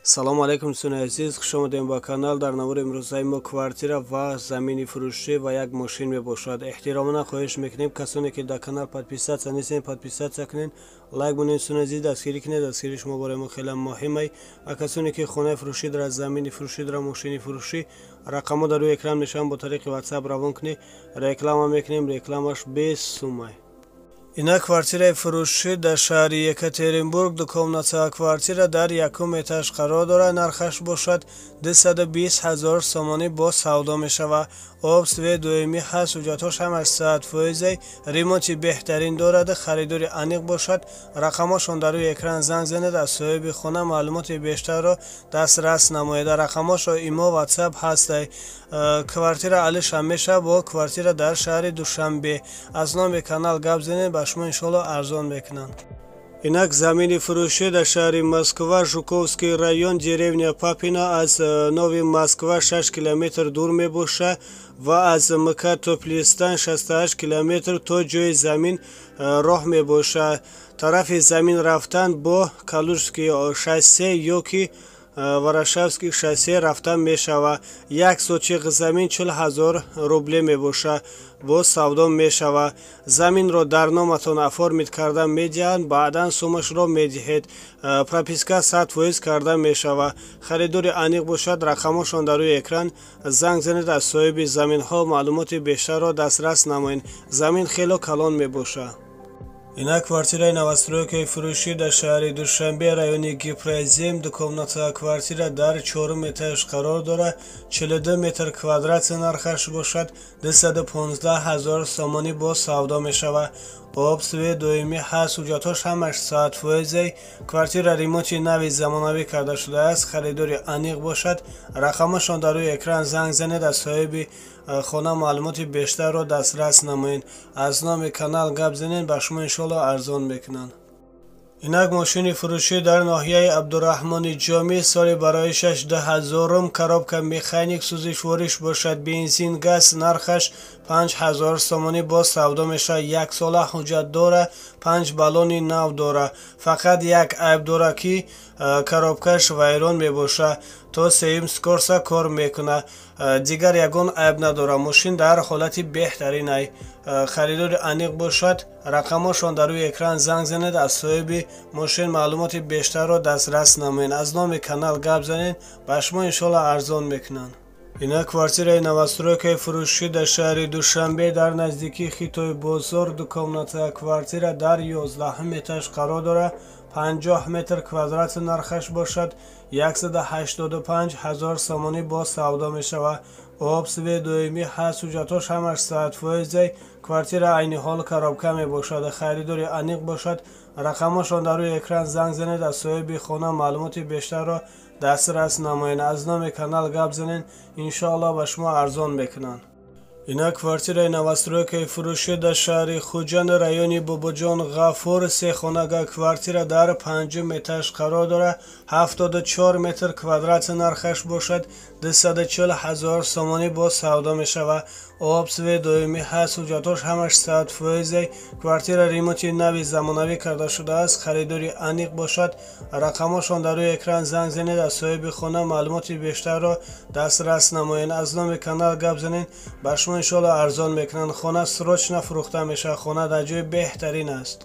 Салому алайкум, дӯстони азиз, хуш омадем ба канал. Дар навори имрӯзаи мо квартира ва замини фурӯшӣ ва як мошин мебошад. Эҳтиромона хоҳиш мекунем, касоне ки дар канал подписаться нестен, подписаться кунед, лайк монед, дӯстони азиз, дастгирӣ кунед. Дастгирии шумо барои мо хеле муҳим ай. Ва касоне ки хонаи фурӯшӣ дорад, замини фурӯшӣ дорад, мошини фурӯшӣ, рақамҳо дар рӯи экран мешаванд, бо тариқи WhatsApp равон кунед, реклама мекунем, рекламаш без сумай. Ина квартираи фурӯшӣ дар шаҳри Екатеринбург, двухкомнатная квартира дар якум этаж қарор дорад. Нархаш бошад 220 ҳазор сомонӣ, бо савдо мешавад. Об, свет доимӣ ҳаст, ҳуҷҷатҳош ҳамаш 100%, ремонти беҳтарин дорад. Харидори аниқ бошад, рақамҳошон дар рӯи экран, занг занед, аз соҳиби хона маълумоти бештарро дастрас намоед. Рақамҳошо имо, WhatsApp ҳастай. Квартира алишам мешавад бо квартира дар шаҳри Душанбе. Аз номи канал гап занед, ба шумо иншоалло арзон мекунанд. Инак замини фурӯшӣ дар шаҳри Москва, Жуковский район, деревня Папино, аз Нови Москва 6 километр дур мебошад ва аз МКАД Топлистан 68 километр то ҷои замин роҳ мебошад. Тарафи замин рафтан бо Калужский шоссе ё ки Варшавский шоссе рафтан мешавад. Як сотих замин 40 000 рубле мебошад, боз савдо мешавад. Заминро дар номатон оформить карда медиҳанд, баъдан сумашро медиҳед. Прописка 100% карда мешавад. Харидори аниқ бошад, рақамҳошон дар рӯи экран, занг занед, аз соҳиби заминҳо маълумоти бештарро дастрас намоед. Замин хело калон мебошад. Ина квартираи новостройкаи фурӯшӣ дар шаҳри Душанбе, райони Гипрозем, двухкомнатная квартира дар чорум этаж қарор дорад. 42 метр квадрат, нархаш бошад 215 ҳазор сомонӣ, боз савдо мешавад. Об, свет доимӣ ҳаст, ҳуҷҷатҳош ҳамаш 100%, квартира ремонти нави замонавӣ карда шудааст. Харидори аниқ бошад, рақамашон дар рӯи экран, занг занед, аз соҳиби хона маълумоти бештарро дастрас намоед. Аз номи канал гап занед, ба шумо иншоалло арзон мекунанд. Инак мошини фурӯшӣ дар ноҳияи Абдураҳмони Ҷомӣ, соли бароишаш 2000-ум, коробка механик, сӯзишвориш бошад бензин, газ, нархаш 5000 сомонӣ, боз савдо мешавад. Яксола ҳуҷҷат дора, панҷ баллони нав дора. Фақат як айб дора, ки коробкаш вайрон мебошад, то сеюм скорость кор мекунад, дигар ягон айб надорад. Мошин дар ҳолати беҳтарин ай. Харидори аниқ бошад, рақамҳошон дар рӯи экран, занг занед, аз соҳиби мошин маълумоти бештарро дастрас намоед. Аз номи канал гап занед, ба шумо иншоалло арзон мекунанд. Ина квартираи новостройкаи фурӯшӣ дар шаҳри Душанбе, дар наздикии Хитой бозор, двухкомнатная квартира дар 11-ум этаж қарор дорад. 50 метр квадрат, нархаш бошад 185 ҳазор сомонӣ, боз савдо мешавад. Об, свет доимӣ ҳаст, ҳуҷҷатҳош ҳамаш 100%, квартира айни ҳол коробка мебошад. Харидори аниқ бошад, рақамҳошон дар рӯи экран, занг занед, аз соҳиби хона маълумоти бештарро дастрас намоед. Аз номи канал гап занед, иншоалло ба шумо арзон мекунанд. Ина квартираи новостройкаи фурӯшӣ дар шаҳри Хуҷанд, райони Бобоҷон Ғафур, сехонага квартира дар панҷум этаж қарор дорад. 74 метр квадрат, нархаш бошад 240 ҳазор сомонӣ, боз савдо мешавад. Об, свет доимӣ ҳаст, ҳуҷҷатҳош ҳамаш 100%, квартира ремонти нави замонавӣ карда шудааст. Харидори аниқ бошад, рақамҳошон дар рӯи экран, занг занед, аз соҳиби хона маълумоти бештарро дастрас намоед. Аз номи канал гап занед, ба шумо иншоалло арзон мекунанд. Хона срочно фурӯхта мешавад, хона дар ҷои беҳтарин аст.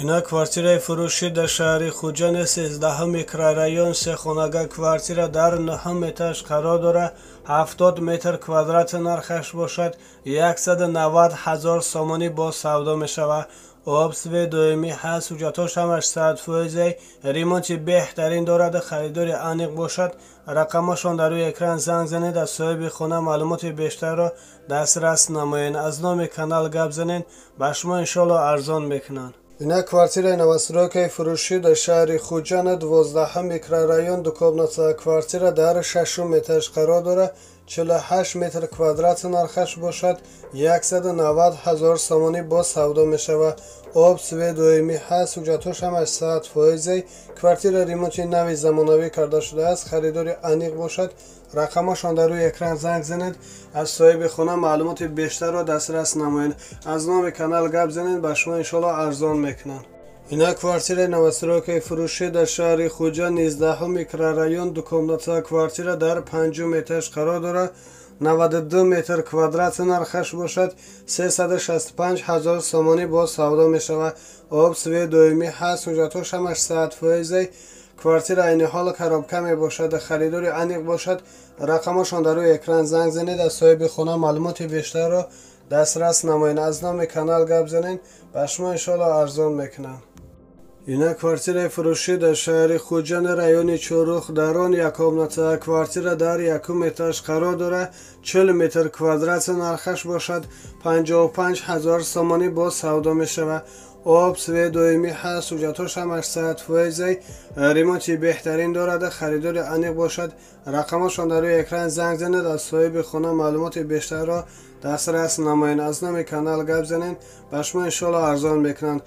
Ина квартираи фурӯшӣ дар шаҳри Хуҷанд, 13-ум микрорайон, сехонага квартира дар нӯҳум этаж қарор дорад. 70 метр квадрат, нархаш бошад 190 ҳазор сомонӣ, боз савдо мешавад. Об, свет доимӣ ҳаст, ҳуҷҷатҳош ҳамаш 100%, ремонти беҳтарин дорад. Харидори аниқ бошад, рақамҳошон дар рӯи экран, занг занед, аз соҳиби хона маълумоти бештарро дастрас намоед. Аз номи канал гап занед, ба шумо иншоалло арзон мекунанд. Ина квартираи новостройкаи фурӯшӣ дар шаҳри Хуҷанд, 12-ум микрорайон, двухкомнатная квартира дар шашум этаж қарор дорад. 48 метр квадрат, нархаш бошад 190 ҳазор сомонӣ, боз савдо мешавад. Об, свет доимӣ ҳаст, ҳуҷҷатҳош ҳамаш 100%, квартира ремонти нави замонавӣ карда шудааст. Харидори аниқ бошад, рақамҳошон дар рӯи экран, занг занед, аз соҳиби хона маълумоти бештарро дастрас намоед. Аз номи канал гап занед, ба шумо иншоалло арзон мекунанд. Ина квартираи новостройкаи фурӯшӣ дар шаҳри Хуҷанд, 19 микрорайон, двухкомнатная квартира дар панҷум этаж қарор дорад. 92 метр квадрат, нархаш бошад 365 ҳазор сомонӣ, боз савдо мешавад. Об, свет доимӣ ҳаст, ҳуҷҷатҳош ҳамаш 100%. Квартира айни ҳол коробка мебошад. Харидори аниқ бошад, рақамошон дар рӯи экран, занг занед, аз соҳиби хона маълумоти бештарро дастрас намоед. Аз номи канал гап занед, ба шумо иншоалло арзон мекунанд. Ина квартираи фурӯшӣ дар шаҳри Хуҷанд, райони Чорух, дарон, яккомната квартира дар якум этаж қарор дорад. 40 метр квадрат, нархаш бошад 55 ҳазор сомонӣ, боз савдо мешавад. Об, свет доимӣ ҳаст, ҳуҷҷатҳош ҳамаш 100%, ремонти беҳтарин дорад. Харидори аниқ бошад, рақамошон дар рӯи экран, занг занед, аз соҳиби хона маълумоти бештарро дастрас намоед. Аз номи канал гап занед, ба шумо иншоалло арзон мекунанд.